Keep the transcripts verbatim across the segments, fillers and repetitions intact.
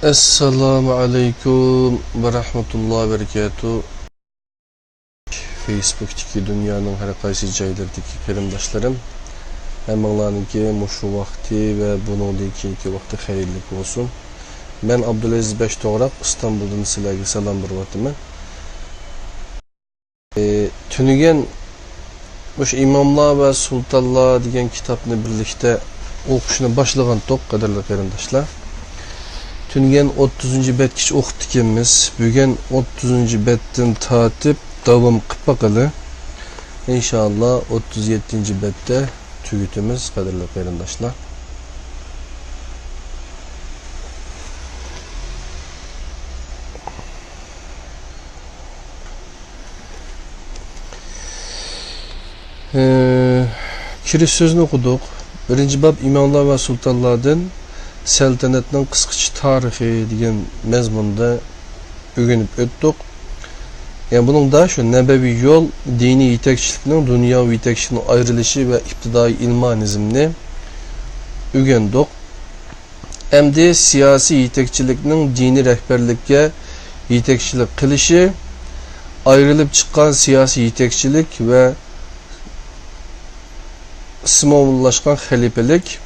ئەسسالامۇ ئەلەيكۇم ۋە رەھمەتۇللاھى ۋە بەرىكاتۇھ. فېيسبۇكتىكى دۇنيانىڭ ھەر قايسى جايلىرىدىكى قېرىنداشلىرىم، ھەممىڭلارنىڭكى مۇشۇ ۋاقتى ۋە بۇنىڭدىن كېيىنكى ۋاقتى خەيرلىك بولسۇن. مەن ئابدۇلئەزىز بەش توغراق، ئىستانبۇلدىن سىلەرگە سالام بېرىۋاتىمەن. ئى، تۈنۈگۈن مۇشۇ ئىماملار ۋە سۇلتانلار دېگەن كىتابنى بىرلىكتە ئوقۇشنى باشلىغانتۇق، قەدىرلىك قېرىنداشلار. تۈنۈگۈن ئوتتۇزىنچى بەتكىچە ئوقۇپتىكەنمىز. بۈگۈن ئوتتۇزىنچى بەتتىن تارتىپ داۋام قىلىپ باقىلى. ئىنشائاللا، ئوتتۇز يەتتىنچى بەتتە تۈگىتىمىز، قەدىرلىك قېرىنداشلار. ئى، كىرىش سۆزىنى ئوقۇدۇق. بىرىنچى باب ئىماملار ۋە سۇلتانلاردىن سەلتەنەتنىڭ قىسقىچە تارىخى دېگەن مەزمۇندا ئۆگىنىپ ئۆتتۇق. يەنى بۇنىڭدا شۇ نەبەۋىي يول، دىنىي يېتەكچىلىكنىڭ دۇنياۋى يېتەكچىلىكتىن ئايرىلىشى ۋە ئىپتىدائىي ئىلمانىزمنى ئۆگەندۇق. ئەمدى سىياسىي يېتەكچىلىكنىڭ دىنىي رەھبەرلىككە يېتەكچىلىك قىلىشى، ئايرىلىپ چىققان سىياسىي يېتەكچىلىك ۋە سىمۋوللاشقان خەلىپىلىك،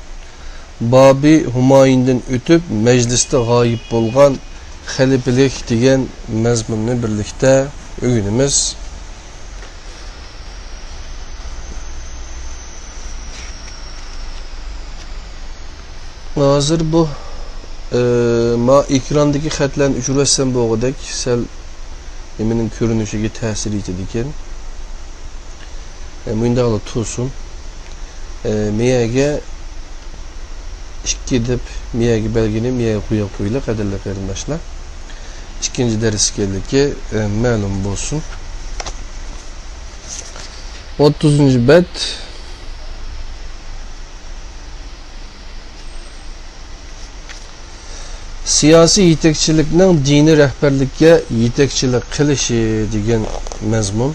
بابى ھۇمايۇندىن ئۆتۈپ مەجلىستە غايىب بولغان خەلىپىلىك دېگەن مەزمۇننى بىرلىكتە ئۆگىنىمىز. ھازىر بۇ، ئى، ما ئېكراندىكى خەتلەرنى ئۆچۈرۈۋەتسەم بولغۇدەك، سەل نېمىنىڭ كۆرۈنۈشىگە تەسىر يېتىدىكەن. ئى، مۇنداقلا تۇرسۇن. ئى، مېيەگە ئىككى دەپ، مېيەگە بەلگىنى مېيەگە قويۇپ قويىلى، قەدىرلىك قېرىنداشلار. ئىككىنچى دەرس ئىكەنلىكى، ئى، مەلۇم بولسۇن. ئوتتۇزىنچى بەت. سىياسىي يېتەكچىلىكنىڭ دىنىي رەھبەرلىككە يېتەكچىلىك قىلىشى دېگەن مەزمۇن.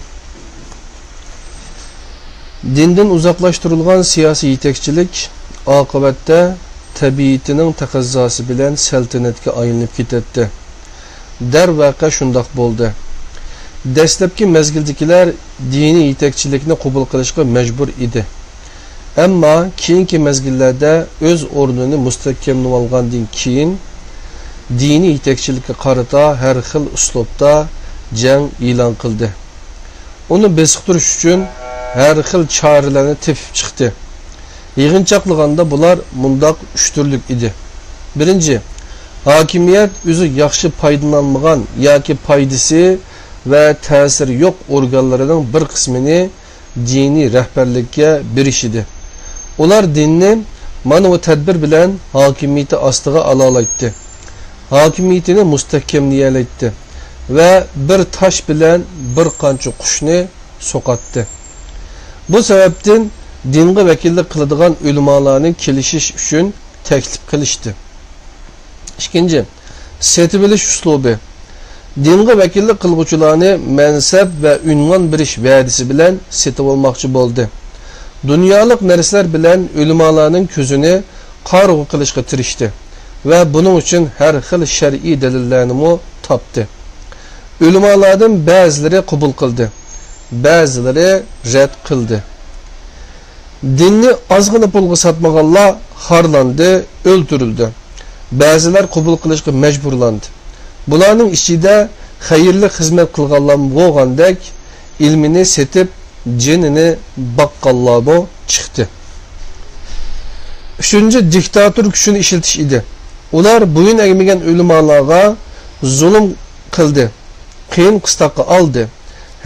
دىندىن ئۇزاقلاشتۇرۇلغان سىياسىي يېتەكچىلىك ئاقىۋەتتە تەبىئىتىنىڭ تەقەززاسى بىلەن سەلتەنەتكە ئايلىنىپ كېتەتتى. دەرۋەقە شۇنداق بولدى. دەسلەپكى مەزگىلدىكىلەر دىنىي يېتەكچىلىكنى قوبۇل قىلىشقا مەجبۇر ئىدى. ئەمما كېيىنكى مەزگىللەردە ئۆز ئورنىنى مۇستەھكەملىۋالغاندىن كېيىن، دىنىي يېتەكچىلىككە قارىتا ھەر خىل ئۇسلۇبتا جەڭ ئېلان قىلدى. ئۇنى بېسىقتۇرۇش ئۈچۈن ھەر خىل چارىلەرنى تېپىپ چىقتى. يىغىنچاقلىغاندا بۇلار مۇنداق ئۈچ تۈرلۈك ئىدى. بىرىنچى، ھاكىمىيەت ئۆزى ياخشى پايدىلانمىغان ياكى پايدىسى ۋە تەسىرى يوق ئورگانلىرىنىڭ بىر قىسمىنى دىنىي رەھبەرلىككە بېرىش ئىدى. ئۇلار دىننى مانا بۇ تەدبىر بىلەن ھاكىمىيىتى ئاستىغا ئالالايتتى. ھاكىمىيىتىنى مۇستەھكەملىيەلەيتتى ۋە بىر تاش بىلەن بىر قانچە قۇشنى سوقاتتى. بۇ سەۋەبتىن دىنغا ۋەكىللىك قىلىدىغان ئۆلىمالارنى كېلىشىش ئۈچۈن تەكلىپ قىلىشتى. ئىككىنچى، سېتىۋېلىش ئۇسلۇبى. دىنغا ۋەكىللىك قىلغۇچىلارنى مەنسەپ ۋە ئۇنۋان بېرىش ۋەدىسى بىلەن سېتىۋالماقچى بولدى. دۇنيالىق نەرسىلەر بىلەن ئۆلىمالارنىڭ كۆزىنى قارىغۇ قىلىشقا تىرىشتى ۋە بۇنىڭ ئۈچۈن ھەر خىل شەرئىي دەلىللەرنىمۇ تاپتى. ئۆلىمالاردىن بەزىلىرى قوبۇل قىلدى، بەزىلىرى رەت قىلدى. دىننى ئازغىنە پۇلغا ساتمىغانلار خارلاندى، ئۆلتۈرۈلدى. بەزىلەر قوبۇل قىلىشقا مەجبۇرلاندى. بۇلارنىڭ ئىچىدە خەيرلىك خىزمەت قىلغانلارمۇ بولغاندەك، ئىلمىنى سېتىپ، جېنىنى باققانلارمۇ چىقتى. ئۈچىنچى، دىكتاتور كۈچىنى ئىشلىتىش ئىدى. ئۇلار بويۇن ئەگمىگەن ئۆلىمالارغا زۇلۇم قىلدى، قىيىن قىستاققا ئالدى.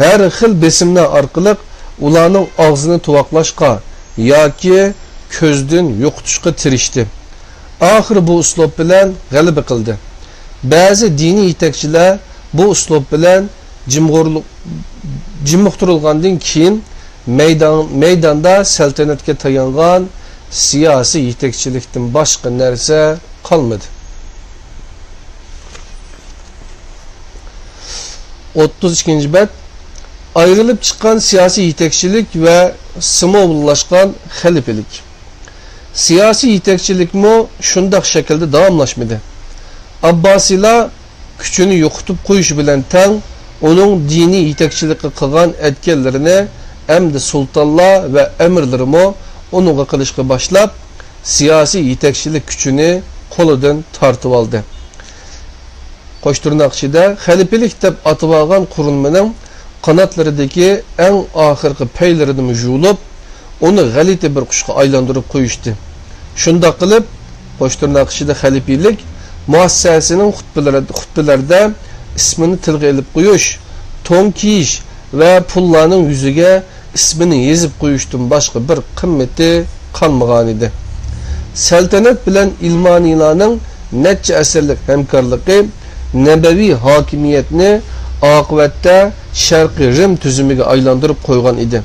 ھەر خىل بېسىملار ئارقىلىق ئۇلارنىڭ ئاغزىنى تۇۋاقلاشقا ياكى كۆزدىن يوقىتىشقا تىرىشتى. ئاخىرى بۇ ئۇسلۇب بىلەن غەلىبە قىلدى. بەزى دىنىي يېتەكچىلەر بۇ ئۇسلۇب بىلەن جىمغۇرلۇق-، جىمىقتۇرۇلغاندىن كېيىن مەيدان، مەيداندا سەلتەنەتكە تايانغان سىياسىي يېتەكچىلىكتىن باشقا نەرسە قالمىدى. ئوتتۇز ئىككىنچى بەت. ئايرىلىپ چىققان سىياسىي يېتەكچىلىك ۋە سىمۋوللاشقان خەلىپىلىك. سىياسىي يېتەكچىلىكمۇ شۇنداق شەكىلدە داۋاملاشمىدى. ئابباسىيلار كۈچىنى يوقىتىپ قويۇشى بىلەن تەڭ، ئۇنىڭ دىنىي يېتەكچىلىكى قىلغان ئەتكەنلىرىنى ئەمدى سۇلتانلار ۋە ئەمىرلىرىمۇ ئۇنىڭغا قىلىشقا باشلاپ، سىياسىي يېتەكچىلىك كۈچىنى قولىدىن تارتىۋالدى. قوش تىرناق ئىچىدە خەلىپىلىك دەپ ئاتىۋالغان قۇرۇلمىنىڭ قاناتلىرىدىكى ئەڭ ئاخىرقى پەيلىرىنىمۇ يۇلۇپ، ئۇنى غەلىتە بىر قۇشقا ئايلاندۇرۇپ قويۇشتى. شۇنداق قىلىپ، قوش تىرناق ئىچىدە خەلىپىلىك مۇئەسسەسىنىڭ خۇتبىلىرى-، خۇتبىلەردە ئىسمىنى تىلغا ئېلىپ قويۇش، تون كىيىش ۋە پۇللارنىڭ يۈزىگە ئىسمىنى يېزىپ قويۇشتىن باشقا بىر قىممىتى قالمىغانىدى. سەلتەنەت بىلەن ئىلمانىيلارنىڭ نەچچە ئەسىرلىك ھەمكارلىقى نەبەۋى ھاكىمىيەتنى ئاقىۋەتتە شەرقىي رىم تۈزۈمىگە ئايلاندۇرۇپ قويغان ئىدى.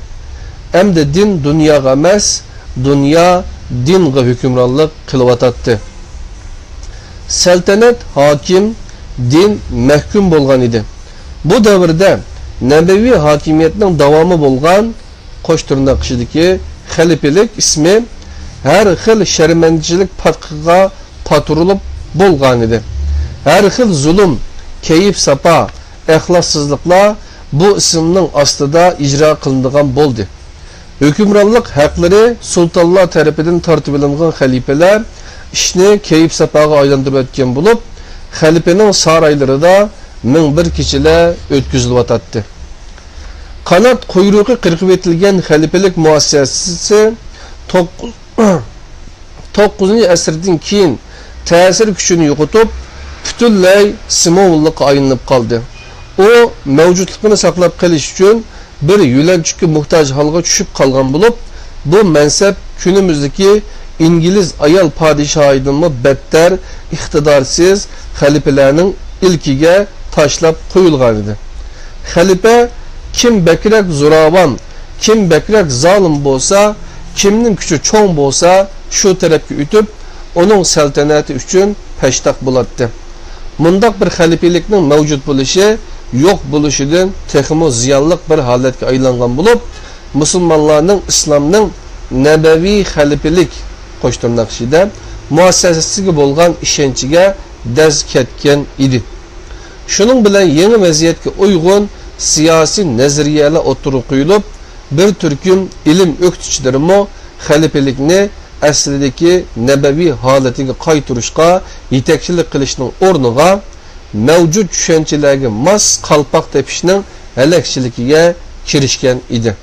ئەمدى دىن دۇنياغا ئەمەس، دۇنيا دىنغا ھۆكۈمرانلىق قىلىۋاتاتتى. سەلتەنەت، ھاكىم، دىن مەھكۇم بولغان ئىدى. بۇ دەۋردە نەبەۋى ھاكىمىيەتنىڭ داۋامى بولغان، قوش تىرناق ئىچىدىكى، خەلىپىلىك ئىسمى ھەر خىل شەرمەندىچىلىك پاتقىقىغا پاتۇرۇلۇپ بولغانىدى. ھەر خىل زۇلۇم، كەيپ-ساپا، ئەخلاقسىزلىقلار بۇ ئىسىمنىڭ ئاستىدا ئىجرا قىلىنىدىغان بولدى. ھۆكۈمرانلىق ھەقلىرى سۇلتانلار تەرىپىدىن تارتىۋېلىنغان خەلىپىلەر ئىشنى كەيپ-ساپاغا ئايلاندۇرۇۋەتكەن بولۇپ، خەلىپىنىڭ سارايلىرىدا مىڭ بىر كېچىلەر ئۆتكۈزۈلۈۋاتاتتى. قانات قۇيرۇقى قىرقىۋېتىلگەن خەلىپىلىك مۇئەسسەسىسى توققۇز-، توققۇزىنچى ئەسىردىن كېيىن تەسىر كۈچىنى يوقىتىپ، پۈتۈنلەي سىمۋوللۇققا ئايلىنىپ قالدى. ئۇ مەۋجۇتلۇقىنى ساقلاپ قېلىش ئۈچۈن بىر يۆلەنچۈككە موھتاج ھالغا چۈشۈپ قالغان بولۇپ، بۇ مەنسەپ كۈنىمىزدىكى ئىنگلىز ئايال پادىشاھىدىنمۇ بەتتەر ئىقتىدارسىز خەلىپىلەرنىڭ ئىلكىگە تاشلاپ قويۇلغانىدى. خەلىپە كىم بەكرەك زوراۋان، كىم بەكرەك زالىم بولسا، كىمنىڭ كۈچى چوڭ بولسا، شۇ تەرەپكە ئۆتۈپ، ئۇنىڭ سەلتەنىتى ئۈچۈن پەشتاق بولاتتى. مۇنداق بىر خەلىپىلىكنىڭ مەۋجۇت بولۇشى يوق بولۇشىدىن تېخىمۇ زىيانلىق بىر ھالەتكە ئايلانغان بولۇپ، مۇسۇلمانلارنىڭ ئىسلامنىڭ نەبەۋىي خەلىپىلىك، قوش تىرناق ئىچىدە، مۇئەسسەسىسىگە بولغان ئىشەنچىگە دەز كەتكەن ئىدى. شۇنىڭ بىلەن يېڭى ۋەزىيەتكە ئۇيغۇن سىياسىي نەزەرىيەلەر ئوتتۇرىغا قويۇلۇپ، بىر تۈركۈم ئىلىم ئۆكتىچىلىرىمۇ خەلىپىلىكنى ئەسلىدىكى نەبەۋىي ھالىتىگە قايتۇرۇشقا يېتەكچىلىك قىلىشنىڭ ئورنىغا، مەۋجۇت چۈشەنچىلەرگە ماس قالپاق تېپىشنىڭ ھەلەكچىلىكىگە كىرىشكەن ئىدى.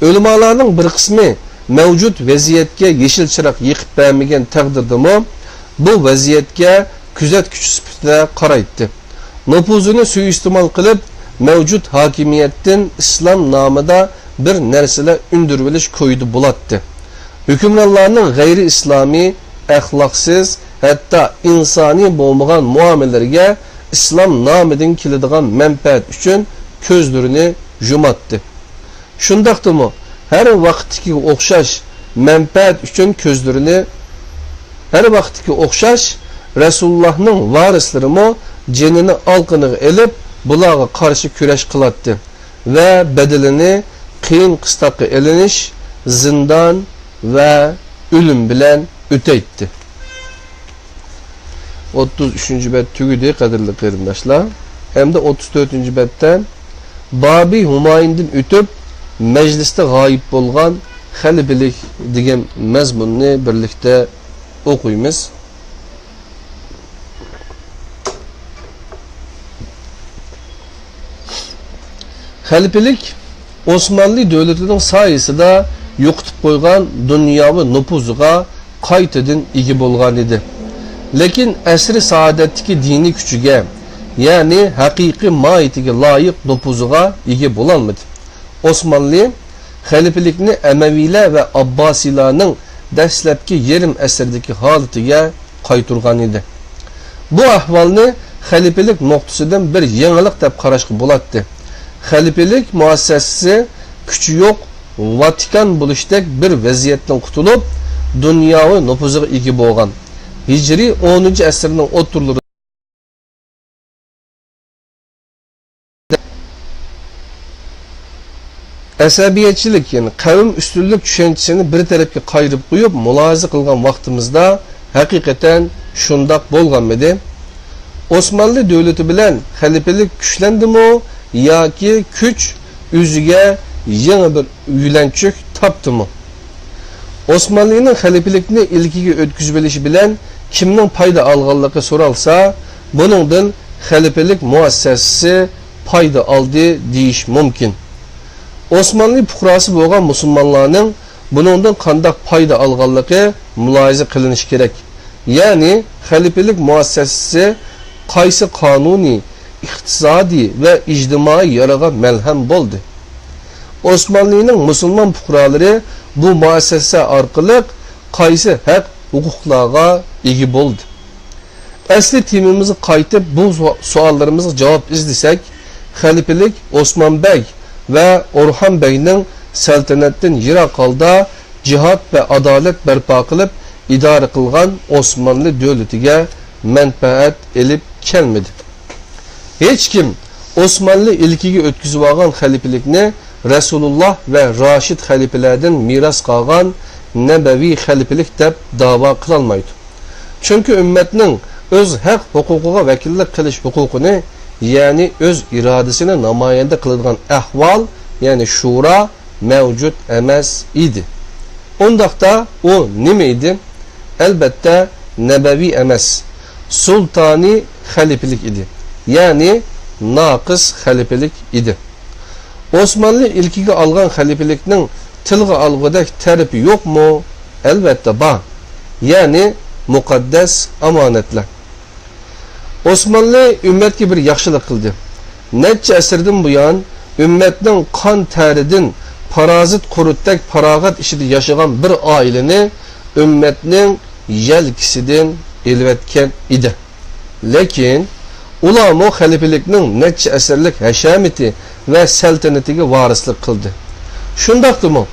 ئۆلىمالارنىڭ بىر قىسمى مەۋجۇت ۋەزىيەتكە يېشىل چىراغ يېقىپ بەرمىگەن تەقدىردىمۇ، بۇ ۋەزىيەتكە كۆزەتكۈچى سۈپىتىدە قارايتتى. نوپۇزىنى سۇيىئىستېمال قىلىپ، مەۋجۇت ھاكىمىيەتتىن ئىسلام نامىدا بىر نەرسىلەر ئۈندۈرۈۋېلىش كويىدا بولاتتى. ھۆكۈمرانلارنىڭ غەيرىي ئىسلامىي، ئەخلاقسىز، ھەتتا ئىنسانىي بولمىغان مۇئامىلىلىرىگە ئىسلام نامىدىن كېلىدىغان مەنپەئەت ئۈچۈن كۆزلىرىنى يۇماتتى. شۇنداقتىمۇ، ھەر ۋاقىتتىكىگە ئوخشاش مەنپەئەت ئۈچۈن كۆزلىرىنى، ھەر ۋاقىتتىكىگە ئوخشاش رەسۇلۇللاھنىڭ ۋارىسلىرىمۇ جېنىنى ئالىقىنىغا ئېلىپ، بۇلارغا قارشى كۈرەش قىلاتتى ۋە بەدىلىنى قىيىن قىستاققا ئېلىنىش، زىندان ۋە ئۆلۈم بىلەن ئۆتەيتتى. ئوتتۇز ئۈچىنچى بەت تۈگىدى، قەدىرلىك قېرىنداشلار. ئەمدى ئوتتۇز تۆتىنچى بەتتە بابى ھۇمايۇندىن ئۆتۈپ، مەجلىستە غايىب بولغان خەلىپىلىك دېگەن مەزمۇننى بىرلىكتە ئوقۇيمىز. خەلىپىلىك ئوسمانلى دۆلىتىنىڭ سايىسىدا يوقىتىپ قويغان دۇنياۋى نوپۇزىغا قايتىدىن ئىگە بولغانىدى. لېكىن ئەسرى سائادەتتىكى دىنىي كۈچىگە، يەنى ھەقىقىي ماھىيىتىگە لايىق نوپۇزىغا ئىگە بولالمىدى. ئوسمانلى خەلىپىلىكنى ئەمەۋىيلەر ۋە ئابباسىيلارنىڭ دەسلەپكى يېرىم ئەسىردىكى ھالىتىگە قايتۇرغانىدى. بۇ ئەھۋالنى خەلىپىلىك نۇقتىسىدىن بىر يېڭىلىق دەپ قاراشقا بولاتتى. خەلىپىلىك مۇئەسسەسىسى كۈچى يوق ۋاتىكان بولۇشتەك بىر ۋەزىيەتتىن قۇتۇلۇپ، دۇنياۋى نوپۇزىغا ئىگە بولغان. ھىجرىي ئونىنچى ئەسىرنىڭ ئوتتۇرىلىرى ئەسەبىيەتچىلىك، يەنى قەۋم ئۈستۈنلۈك چۈشەنچىسىنى بىر تەرەپكە قايرىپ قويۇپ، مۇلاھىزە قىلغان ۋاقتىمىزدا، ھەقىقەتەن شۇنداق بولغانمىدى؟ ئوسمانلى دۆلىتى بىلەن خەلىپىلىك كۈچلەندىمۇ ياكى كۈچ ئۆزىگە يېڭى بىر يۆلەنچۈك تاپتىمۇ؟ ئوسمانلىنىڭ خەلىپىلىكنى ئىلكىگە ئۆتكۈزۈۋېلىشى بىلەن كىمنىڭ پايدا ئالغانلىقى سورالسا، بۇنىڭدىن خەلىپىلىك مۇئەسسەسىسى پايدا ئالدى دېيىش مۇمكىن. ئوسمانلى پۇقراسى بولغان مۇسۇلمانلارنىڭ بۇنىڭدىن قانداق پايدا ئالغانلىقى مۇلاھىزە قىلىنىشى كېرەك. يەنى خەلىپىلىك مۇئەسسەسىسى قايسى قانۇنىي، ئىقتىسادىي ۋە ئىجتىمائىي يارىغا مەلھەم بولدى؟ ئوسمانلىنىڭ مۇسۇلمان پۇقرالىرى بۇ مۇئەسسەسە ئارقىلىق قايسى ھەق ھوقۇقلارغا ئىگە بولدى؟ ئەسلى تېمىمىزغا قايتىپ، بۇ سو-، سوئاللىرىمىزغا جاۋاب ئىزدىسەك، خەلىپىلىك ئوسمان بەگ ۋە ئورھان بەگنىڭ سەلتەنەتتىن يىراق ھالدا جىھاد ۋە ئادالەت بەرپا قىلىپ ئىدارە قىلغان ئوسمانلى دۆلىتىگە مەنپەئەت ئېلىپ كەلمىدى. ھېچكىم ئوسمانلى ئىلكىگە ئۆتكۈزۈۋالغان خەلىپىلىكنى رەسۇلۇللا ۋە راشىد خەلىپىلەردىن مىراس قالغان نەبەۋىي خەلىپىلىك دەپ داۋا قىلالمايدۇ. چۈنكى ئۈممەتنىڭ ئۆز ھەق ھوقۇقىغا ۋەكىللىك قىلىش ھوقۇقىنى، يەنى ئۆز ئىرادىسىنى نامايەندە قىلىدىغان ئەھۋال، يەنى شۇرا مەۋجۇت ئەمەس ئىدى. ئۇنداقتا ئۇ نېمە ئىدى؟ ئەلبەتتە، نەبەۋىي ئەمەس، سۇلتانىي خەلىپىلىك ئىدى، يەنى ناقىس خەلىپىلىك ئىدى. ئوسمانلى ئىلكىگە ئالغان خەلىپىلىكنىڭ تىلغا ئالغۇدەك تەرىپى يوقمۇ؟ ئەلۋەتتە بار. يەنى مۇقەددەس ئامانەتلەر. ئوسمانلى ئۈممەتكە بىر ياخشىلىق قىلدى. نەچچە ئەسىردىن بۇيان ئۈممەتنىڭ قان تەرىدىن پارازىت قۇرتتەك پاراغەت ئىچىدە ياشىغان بىر ئائىلىنى ئۈممەتنىڭ يەلكىسىدىن ئېلىۋەتكەن ئىدى. لېكىن ئۇلارمۇ خەلىپىلىكنىڭ نەچچە ئەسىرلىك ھەشەمىتى ۋە سەلتەنىتىگە ۋارىسلىق قىلدى. شۇنداقتىمۇ،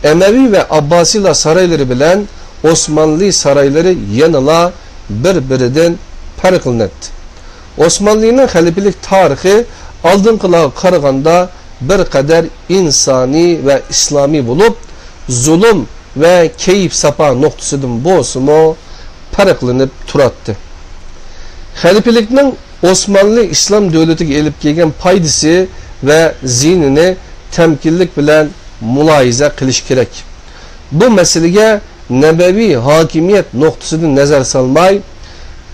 ئەمەۋى ۋە ئابباسىيلار سارايلىرى بىلەن ئوسمانلى سارايلىرى يەنىلا بىر-بىرىدىن پەرقلىنەتتى. ئوسمانلىنىڭ خەلىپىلىك تارىخى ئالدىنقىلارغا قارىغاندا بىر قەدەر ئىنسانىي ۋە ئىسلامىي بولۇپ، زۇلۇم ۋە كەيپ-ساپا نۇقتىسىدىن بولسىمۇ پەرقلىنىپ تۇراتتى. خەلىپىلىكنىڭ ئوسمانلى ئىسلام دۆلىتىگە ئېلىپ كەلگەن پايدىسى ۋە زىيىنىنى تەمكىنلىك بىلەن مۇلاھىزە قىلىش كېرەك. بۇ مەسىلىگە نەبەۋىي ھاكىمىيەت نۇقتىسىدىن نەزەر سالماي،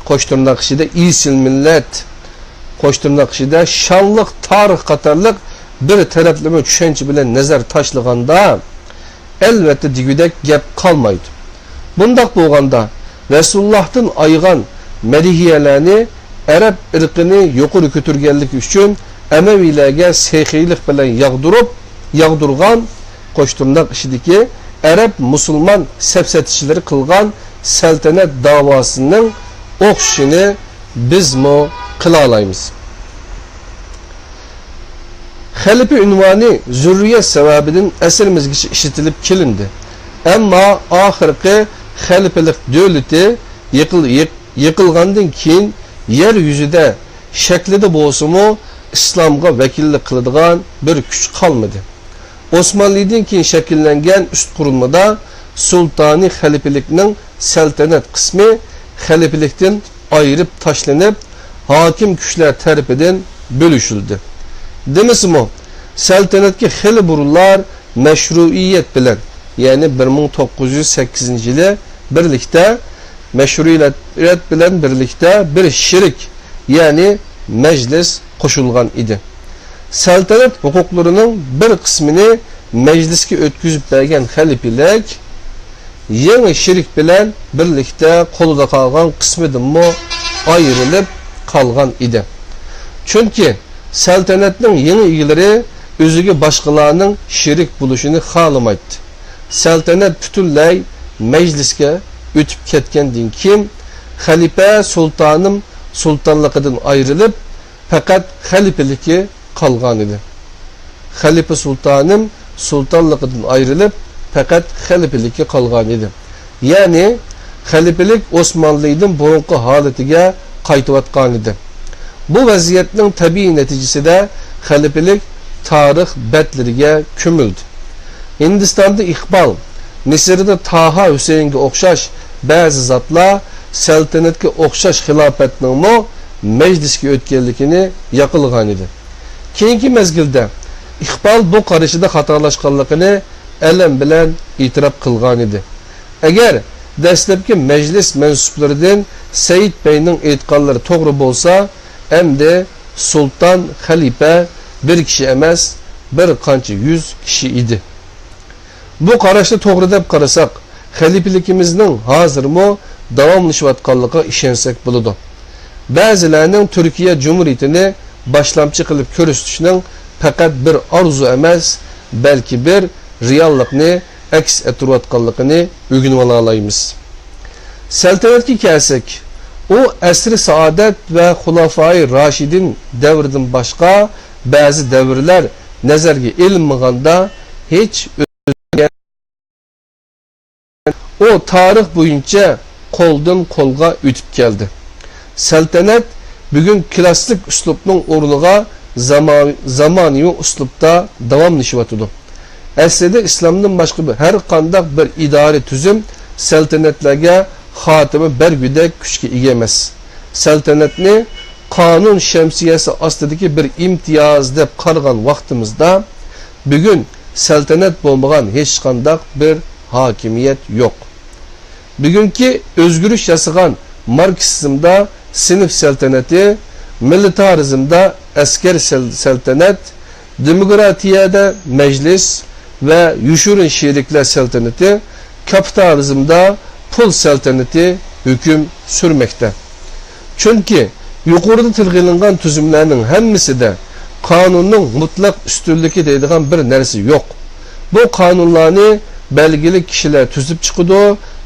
قوش تىرناق ئىچىدە ئېسىل مىللەت، قوش تىرناق ئىچىدە شانلىق تارىخ قاتارلىق بىر تەرەپلىمە چۈشەنچە بىلەن نەزەر تاشلىغاندا، ئەلۋەتتە دېگۈدەك گەپ قالمايدۇ. بۇنداق بولغاندا، رەسۇلۇللاھتىن ئايىغان مەدھىيەلەرنى ئەرەب ئىرقىنى يۇقىرى كۆتۈرگەنلىكى ئۈچۈن ئەمەۋىيلەرگە سېخىيلىق بىلەن ياغدۇرۇپ، ياغدۇرغان، قوش تىرناق ئىچىدىكى ئەرەب مۇسۇلمان سەپسەتىچىلىرى قىلغان سەلتەنەت داۋاسىنىڭ ئوخشىشىنى بىزمۇ قىلالايمىز. خەلىپە ئۇنۋانى زۇررىيەت سەۋەبىدىن ئەسىرىمىزگىچە ئىشلىتىلىپ كېلىندى. ئەمما ئاخىرقى خەلىپىلىك دۆلىتى يىقىل-، يىق-، يىقىلغاندىن كېيىن يەر يۈزىدە شەكلىدە بولسىمۇ ئىسلامغا ۋەكىللىك قىلىدىغان بىر كۈچ قالمىدى. ئوسمانلىدىن كېيىن شەكىللەنگەن ئۈست قۇرۇلمىدا سۇلتانىي خەلىپىلىكنىڭ سەلتەنەت قىسمى خەلىپىلىكتىن ئايرىپ تاشلىنىپ، ھاكىم كۈچلەر تەرىپىدىن بۆلۈشۈلدى. دېمىسىمۇ، سەلتەنەتكە خېلى بۇرۇنلار مەشرۇئىيەت بىلەن، يەنى بىر مىڭ توققۇز يۈز سەككىزىنچى يىلى بىرلىكتە، مەشرۇئىيەت بىلەن بىرلىكتە بىر شېرىك، يەنى مەجلىس قوشۇلغان ئىدى. سەلتەنەت ھوقۇقلىرىنىڭ بىر قىسمىنى مەجلىسكە ئۆتكۈزۈپ بەرگەن خەلىپىلىك، يېڭى شېرىك بىلەن بىرلىكتە قولىدا قالغان قىسمىدىنمۇ ئايرىلىپ قالغان ئىدى. چۈنكى سەلتەنەتنىڭ يېڭى ئىگىلىرى ئۆزىگە باشقىلارنىڭ شېرىك بولۇشىنى خالىمايتتى. سەلتەنەت پۈتۈنلەي مەجلىسكە ئۆتۈپ كەتكەندىن كېيىن، خەلىپە سۇلتانىم سۇلتانلىقىدىن ئايرىلىپ، پەقەت خەلىپىلىكى قالغانىدى. خەلىپە سۇلتانىم سۇلتانلىقىدىن ئايرىلىپ، پەقەت خەلىپىلىكى قالغانىدى. يەنى، خەلىپىلىك ئوسمانلىدىن بۇرۇنقى ھالىتىگە قايتىۋاتقانىدى. بۇ ۋەزىيەتنىڭ تەبىئىي نەتىجىسىدە خەلىپىلىك تارىخ بەتلىرىگە كۆمۈلدى. ھىندىستاندا ئىقبال، مىسىردا تاھا ھۈسەيىنگە ئوخشاش بەزى زاتلار سەلتەنەتكە ئوخشاش خىلاپەتنىڭمۇ مەجلىسكە ئۆتكەنلىكىنى ياقلىغانىدى. كېيىنكى مەزگىلدە ئىقبال بۇ قارىشىدا خاتالاشقانلىقىنى ئەلەم بىلەن ئېتىراپ قىلغانىدى. ئەگەر دەسلەپكى مەجلىس مەنسۇپلىرىدىن سەئىد بەگنىڭ ئېيتقانلىرى توغرا بولسا، ئەمدى سۇلتان، خەلىپە بىر كىشى ئەمەس، بىر قانچە يۈز كىشى ئىدى. بۇ قاراشنى توغرا دەپ قارىساق، خەلىپىلىكىمىزنىڭ ھازىرمۇ داۋاملىشىۋاتقانلىقىغا ئىشەنسەك بولىدۇ. بەزىلەرنىڭ تۈركىيە جۇمھۇرىيىتىنى باشلامچى قىلىپ كۆرسىتىشنىڭ پەقەت بىر ئارزۇ ئەمەس، بەلكى بىر رېئاللىقنى ئەكس ئەتتۈرۈۋاتقانلىقىنى ئۆگىنىۋالالايمىز. سەلتەنەتكە كەلسەك، ئۇ ئەسرى سائادەت ۋە خۇلافائى راشىدىن دەۋرىدىن باشقا بەزى دەۋرلەر نەزەرگە ئېلىنمىغاندا ھېچ ئۆزگەرمىگەن. ئۇ تارىخ بويىچە قولدىن قولغا ئۆتۈپ كەلدى. سەلتەنەت بۈگۈن كىلاسسىك ئۇسلۇبنىڭ ئورنىغا زاما-، زامانىۋى ئۇسلۇبتا داۋاملىشىۋاتىدۇ. ئەسلىدە ئىسلامدىن باشقا بىر، ھەر قانداق بىر ئىدارە تۈزۈم سەلتەنەتلەرگە خاتىمە بەرگۈدەك كۈچكە ئىگە ئەمەس. سەلتەنەتنى قانۇن شەمسىيەسى ئاستىدىكى بىر ئىمتىياز دەپ قارىغان ۋاقتىمىزدا، بۈگۈن سەلتەنەت بولمىغان ھېچقانداق بىر ھاكىمىيەت يوق. بۈگۈنكى ئۆزگىرىش ياسىغان ماركسىزمدا سىنىپ سەلتەنىتى، مىلىتارىزمدا ئەسكەر سەل-، سەلتەنەت، دېموكراتىيەدە مەجلىس ۋە يوشۇرۇن شېرىكلەر سەلتەنىتى، كاپىتالىزمدا پۇل سەلتەنىتى ھۆكۈم سۈرمەكتە. چۈنكى يۇقىرىدا تىلغا ئېلىنغان تۈزۈملەرنىڭ ھەممىسىدە قانۇننىڭ مۇتلەق ئۈستۈنلۈكى دەيدىغان بىر نەرسە يوق. بۇ قانۇنلارنى بەلگىلىك كىشىلەر تۈزۈپ چىقىدۇ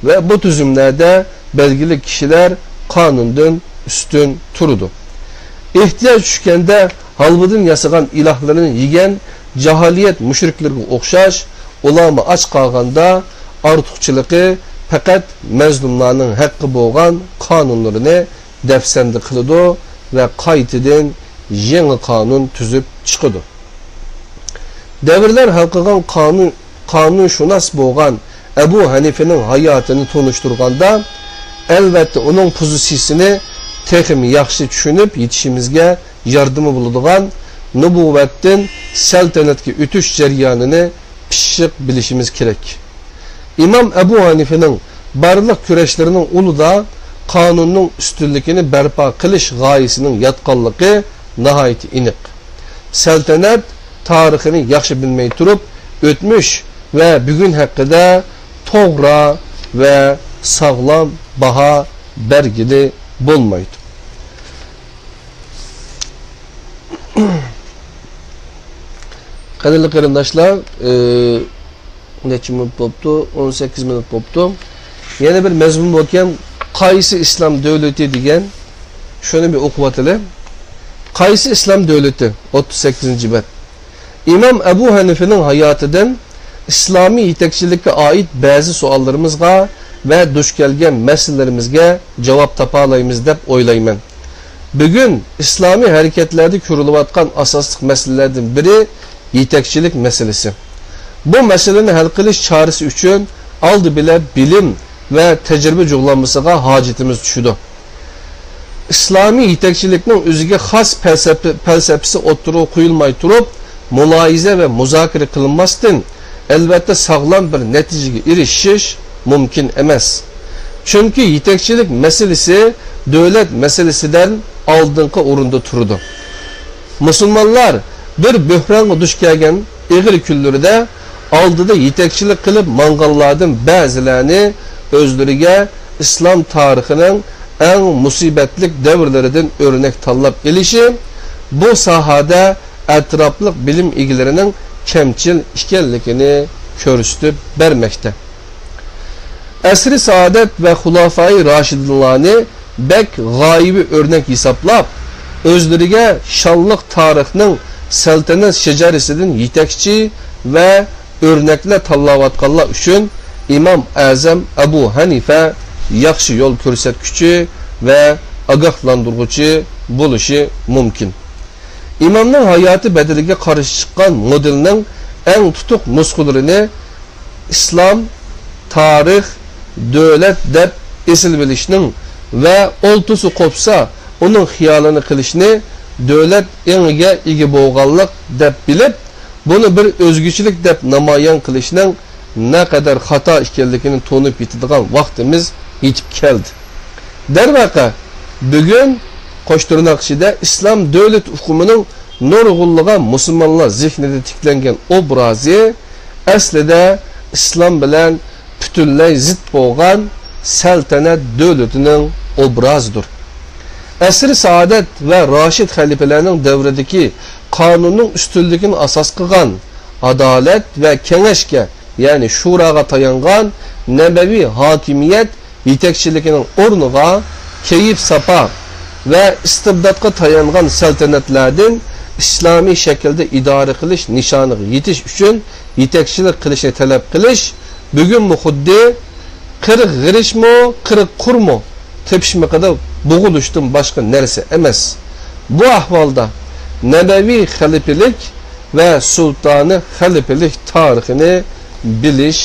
ۋە بۇ تۈزۈملەردە بەلگىلىك كىشىلەر قانۇندىن ئۈستۈن تۇرىدۇ. ئېھتىياج چۈشكەندە ھالۋىدىن ياسىغان ئىلاھلىرىنى يېگەن جاھىلىيەت مۇشرىكلىرىگە ئوخشاش، ئۇلارمۇ ئاچ قالغاندا ئارتۇقچىلىقى پەقەت مەزلۇملارنىڭ ھەققى بولغان قانۇنلىرىنى دەپسەندە قىلىدۇ ۋە قايتىدىن يېڭى قانۇن تۈزۈپ چىقىدۇ. دەۋرلەر ھەل قىلغان قانۇن، قانۇنشۇناس بولغان ئەبۇ ھەنىفىنىڭ ھاياتىنى تونۇشتۇرغاندا، ئەلۋەتتە، ئۇنىڭ پوزىتسىيىسىنى تېخىمۇ ياخشى چۈشىنىپ يېتىشىمىزگە ياردىمى بولىدىغان نۇبۇۋۋەتتىن سەلتەنەتكە ئۆتۈش جەريانىنى پىششىق بىلىشىمىز كېرەك. ئىمام ئەبۇ ھەنىفىنىڭ بارلىق كۈرەشلىرىنىڭ ئۇلىدا قانۇننىڭ ئۈستۈنلۈكىنى بەرپا قىلىش غايىسىنىڭ ياتقانلىقى ناھايىتى ئېنىق. سەلتەنەت تارىخىنى ياخشى بىلمەي تۇرۇپ، ئۆتمۈش ۋە بۈگۈن ھەققىدە توغرا ۋە ساغلام باھا بەرگىلى بولمايدۇ. قەدىرلىك قېرىنداشلار، ئى، نەچچە مىنۇت بوپتۇ؟ ئون سەككىز مىنۇت بوپتۇ. يەنە بىر مەزمۇن باركەن، قايسى ئىسلام دۆلىتى دېگەن، شۇنى بىر ئوقۇۋاتىلى. قايسى ئىسلام دۆلىتى؟ ئوتتۇز سەككىزىنچى بەت. ئىمام ئەبۇ ھەنىفىنىڭ ھاياتىدىن ئىسلامىي يېتەكچىلىككە ئائىت بەزى سوئاللىرىمىزغا ۋە دۇچ كەلگەن مەسىلىلىرىمىزگە جاۋاب تاپالايمىز دەپ ئويلايمەن. بۈگۈن ئىسلامىي ھەرىكەتلەردە كۆرۈلۈۋاتقان ئاساسلىق مەسىلىلەردىن بىرى يېتەكچىلىك مەسىلىسى. بۇ مەسىلىنى ھەل قىلىش چارىسى ئۈچۈن ئالدى بىلەن بىلىم ۋە تەجرىبە جۇغلانمىسىغا ھاجىتىمىز چۈشىدۇ. ئىسلامىي يېتەكچىلىكنىڭ ئۆزىگە خاس پەلسەپە، پەلسەپىسى ئوتتۇرىغا قويۇلماي تۇرۇپ، مۇلاھىزە ۋە مۇزاكىرە قىلىنماستىن، ئەلۋەتتە، ساغلام بىر نەتىجىگە ئېرىشىش مۇمكىن ئەمەس. چۈنكى يېتەكچىلىك مەسىلىسى دۆلەت مەسىلىسىدىن ئالدىنقى ئورۇندا تۇرىدۇ. مۇسۇلمانلار بىر بۆھرانغا دۇچ كەلگەن ئېغىر كۈنلىرىدە ئالدىدا يېتەكچىلىك قىلىپ ماڭغانلاردىن بەزىلەرنى ئۆزلىرىگە ئىسلام تارىخىنىڭ ئەڭ مۇسىبەتلىك دەۋرلىرىدىن ئۆرنەك تاللاپ ئېلىشى، بۇ ساھەدە ئەتراپلىق بىلىم ئىگىلىرىنىڭ كەمچىل ئىكەنلىكىنى كۆرسىتىپ بەرمەكتە. ئەسرى سائادەت ۋە خۇلافائى راشىدىنلارنى بەك غايىۋى ئۆرنەك ھېسابلاپ، ئۆزلىرىگە شانلىق تارىخنىڭ سەلتەنەت شەجەرىسىدىن يېتەكچى ۋە ئۆرنەكلەر تاللاۋاتقانلار ئۈچۈن ئىمام ئەزەم ئەبۇ ھەنىفە ياخشى يول كۆرسەتكۈچى ۋە ئاگاھلاندۇرغۇچى بولۇشى مۇمكىن. ئىمامنىڭ ھاياتى بەدىلىگە قارشى چىققان مودېلنىڭ ئەڭ تۇتۇق نۇسخىلىرىنى ئىسلام، تارىخ، دۆلەت دەپ ئېسىلىۋېلىشنىڭ ۋە ئولتۇرسا قوپسا ئۇنىڭ خىيالىنى قىلىشنى دۆلەت ئېڭىگە ئىگە بولغانلىق دەپ بىلىپ، بۇنى بىر ئۆزگىچىلىك دەپ نامايان قىلىشنىڭ نەقەدەر خاتا ئىكەنلىكىنى تونۇپ يېتىدىغان ۋاقتىمىز يېتىپ كەلدى. دەرۋەقە، بۈگۈن قوش تىرناق ئىچىدە ئىسلام دۆلىتى ئۇقۇمىنىڭ نۇرغۇنلىغان مۇسۇلمانلار زېھنىدە تىكلەنگەن ئوبرازى ئەسلىدە ئىسلام بىلەن پۈتۈنلەي زىت بولغان سەلتەنەت دۆلىتىنىڭ ئوبرازىدۇر. ئەسرى سائادەت ۋە راشىد خەلىپىلەرنىڭ دەۋرىدىكى قانۇننىڭ ئۈستۈنلۈكىنى ئاساس قىلغان، ئادالەت ۋە كېڭەشكە، يەنى شۇراغا تايانغان نەبەۋىي ھاكىمىيەت يېتەكچىلىكىنىڭ ئورنىغا كەيپ-ساپا ۋە ئىستىبداتقا تايانغان سەلتەنەتلەردىن ئىسلامىي شەكىلدە ئىدارە قىلىش نىشانىغا يېتىش ئۈچۈن يېتەكچىلىك قىلىشنى تەلەپ قىلىش بۈگۈنمۇ خۇددى قىرىق غېرىچمۇ، قىرىق قۇرمۇ تېپىشمىقىدا بوغۇلۇشتىن باشقا نەرسە ئەمەس. بۇ ئەھۋالدا نەبەۋىي خەلىپىلىك ۋە سۇلتانى خەلىپىلىك تارىخىنى بىلىش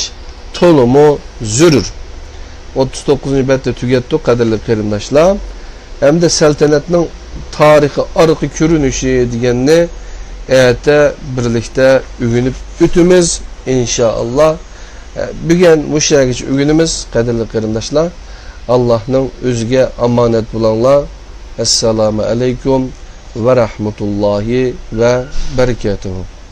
تولىمۇ زۆرۈر. ئوتتۇز توققۇزىنچى بەتتە تۈگەتتۇق، قەدىرلىك قېرىنداشلار. ئەمدى سەلتەنەتنىڭ تارىخىي ئارقا كۆرۈنۈشى دېگەننى ئەتە بىرلىكتە ئۆگىنىپ ئۆتىمىز، ئىنشائاللا. بۈگۈن مۇشۇ يەرگىچە ئۆگىنىمىز، قەدىرلىك قېرىنداشلار. ئاللاھنىڭ ئۆزىگە ئامانەت بولۇڭلار. ئەسسالامۇ ئەلەيكۇم ۋە رەھمەتۇللاھى ۋە بەرىكاتۇھۇ.